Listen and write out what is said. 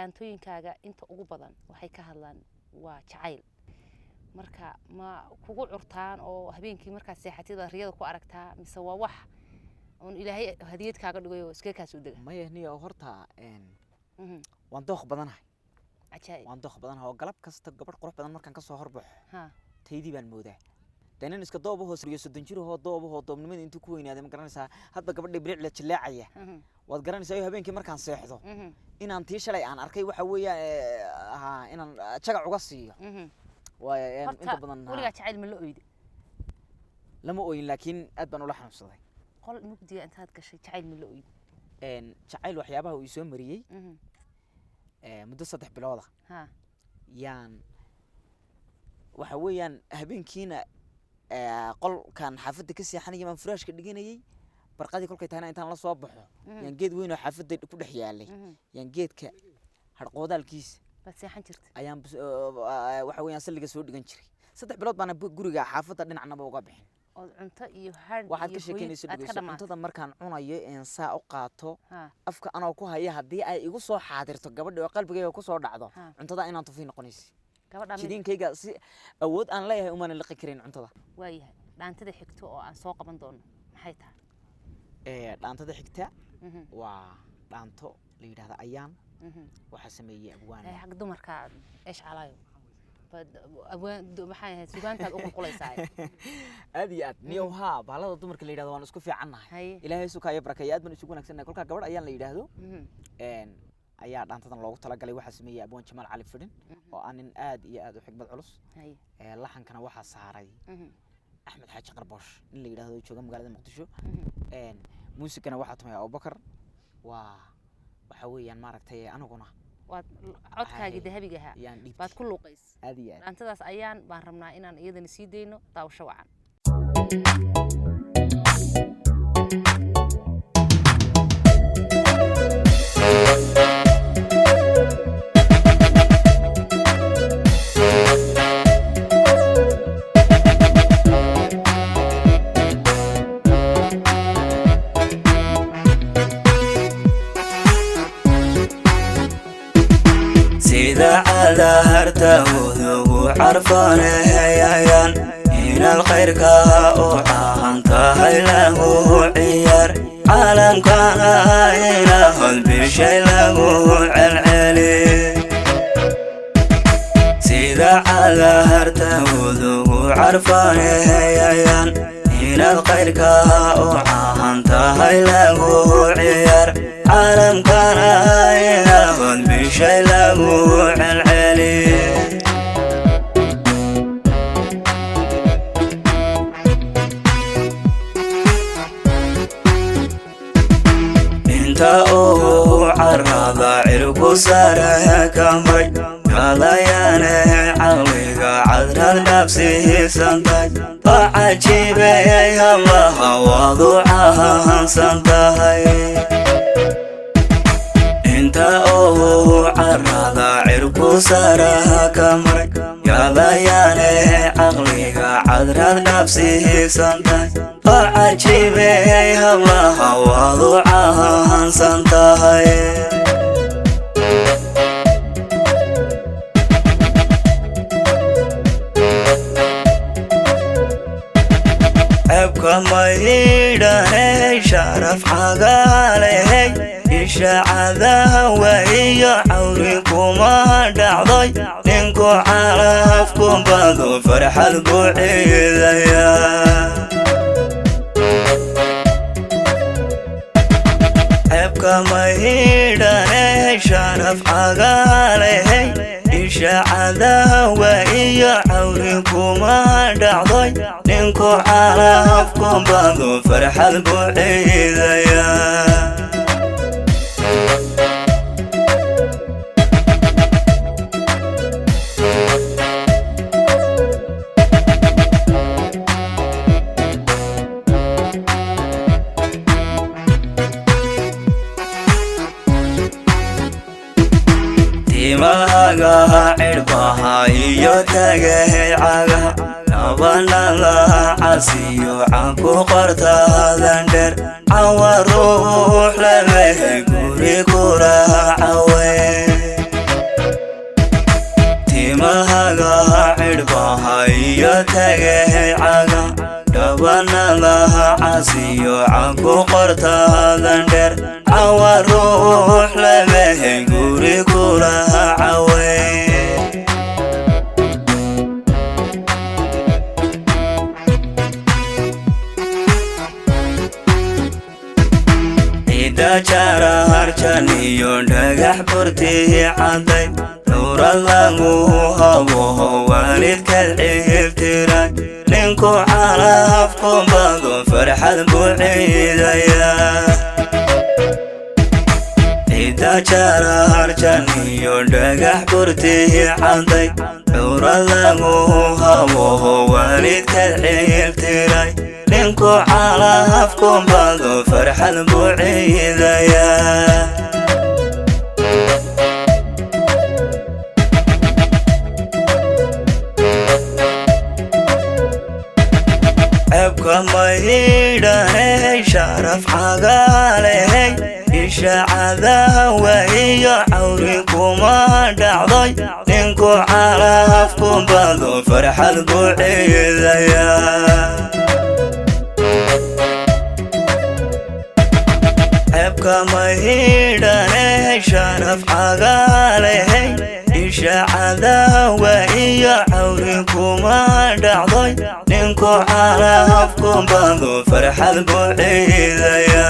Dhaantooyinkaaga inta ugu badan waxay ka hadlaan waa jacayl. Marka ma kugu curtaan oo habeenkii markaad seexatid baad riyada ku aragtaa, mise waa wax oon Ilaahay hadiyad kaaga dhigay oo iskaga kaa soo dega? Maya niyo, horta waan dooq badanahay. Cajaa'ib. Waan dooq badanahay oo galab kasta gabadh qurux badan markaan kasoo horbaxo, taydii baan moodaa. Dee nin iska doobahoo iyo 30 jirahoo doobahoo doobnimada intuu ku weynaaday, ma garanaysaa, hadba gabadha biricla jillaacaya, waad garanaysaa, iyo habeenkii markaan seexdo inaan tii shalay aan arkay waxa weeyaan ha inaan jagac uga siiyo. Waayo Horta inta badan weligaa jacayl ma la oyda? Lama ooyin, laakiin aad baan ula xanuunsaday. Qol mugdiga intaad gashay jacayl ma la oyda? Jacayl waxyaabaha uu isoo mariyey, muddo 3 bilooda yaan waxa weeyaan habeenkiina qolkan xaafadda ka seexanaya baan furaashka dhiganayay. Barqadii kolkay tahayna intaan la soo baxo yaan geed weyn oo xaafadda ku dhex yaalay, yaan geedka harqoodaalkiisa baad seexan jirta. Ayaan waxa weeyaan salliga soo dhigan jiray. 3 bilood baana guriga xaafadda dhinacnaba uga bixin. Ood cunto iyo hadh Waxaad iyo ka hooyad sheekeynayso aad ka dhegeyso. dhamaatay. Cuntada markaan cunayo een saa u qaato, afka anoo ku haya, haddii ay igu soo xaadirto gabadha oo qalbigayga ku soo dhacdo, cuntada inaan tufii noqonaysa. Gabadha mid Jidiinkayga si awood aan leeyahay umana liqi karin cuntada. Waayahay, dhaantada xigto oo aan soo qaban doono maxay tahay? Dhaantada xigta waa dhaanto la yidhaahda Ayaan. Waxaa sameeyey abwaan Xag dumarka eesh calaayo baad abwaan maxay ahayd sugaantaad u qulqulaysaa? Aad iyo aad niyow, haa, bahalada dumarka la yidhahdo waan isku fiicannahay. Ilaahay sukaayo barakeeyo, aad baan isugu wanaagsannahay. Kolkaa gabadh Ayaan la yidhaahdo ayaa dhaantadan loogu talagalay. Waxaa sameeyey abwaan Jamaal Cali Fidhin oo ah nin aad iyo aad u xigmad culus. Laxankana waxaa saaray Axmed Xaaji Qarboosh, nin la yidhahdo oo jooga magaalada Muqdisho. Muusigana waxaa tumaya Abubakar. Waa waxa weeyaan maaragtay aniguna Waad codkaagii Haye. dahabiga ahaa yaan dhiibtay. Baad ku luuqays. Aad iyo aad. Dhaantadaas Ayaan baan rabnaa inaan iyadana sii dayno. Daawasho wacan. Sida cadaharta udugu carfanehayayaan inaad khayrka u caahan tahay lagu ciyaar caalamkana inaad bishay lagu celceli. Sida cadaharta udugu carfanehayayaan inaad khayrka u caahan tahay lagu ciyaar caalamkana inaad bishay lagu celceli. Inta uu carada cirku sare ka maray gadayaane caqliga cadrad dhaabsiisantahay oo cajiibeyay hablaha waadu cahansan tahay. Inta uu carada cirku sare ka maray gadayaane caqliga cadrad dhaabsiisantahay oo cajiibeyay hablaha waadu cahansan tahay. Ceebka maydhaney sharaf cagaalehey ishaacadaha iyo cawri kuma dhacday ninku calaf ku bado farxad buu ciidaya. Ceebka maydhaney sharaf cagaalehey ishaacadaha iyo cawri kuma dhacday ninku calaf ku bado farxad buu ciidaya. Timahaga cidhbaha iyo tagahay cagaha nabanala casiyo canku qortaadan dheer cawa ruux lalehay guri kuracawe. Tagahay caga dhabanadaha casiyo canku qortaadan dheer, cawa ruux lebehay guri kulaha caway. Ciidda jara harjan iyo dhagax burtii cadday, dhowrad lagu haboho waalidkaad ciiltiray, ninku calafku bado farxad buu ciidaya. Ciidda jara harjan iyo dhagax burtii cadday, dhowrad lagu haboho waalidkaad ciiltiray, ninku calafku bado farxad buu ciidaya. Ceebka maydhaney, sharaf cagaalehey, isha cadawa iyo cawri kuma dhacday, ninku calafku bado farxad buu ciidaya. Ceebka maydhaney, sharaf cagaalehey, isha cadawa iyo cawri kuma dhacday, ninku calafku bado farxad buu ciidaya.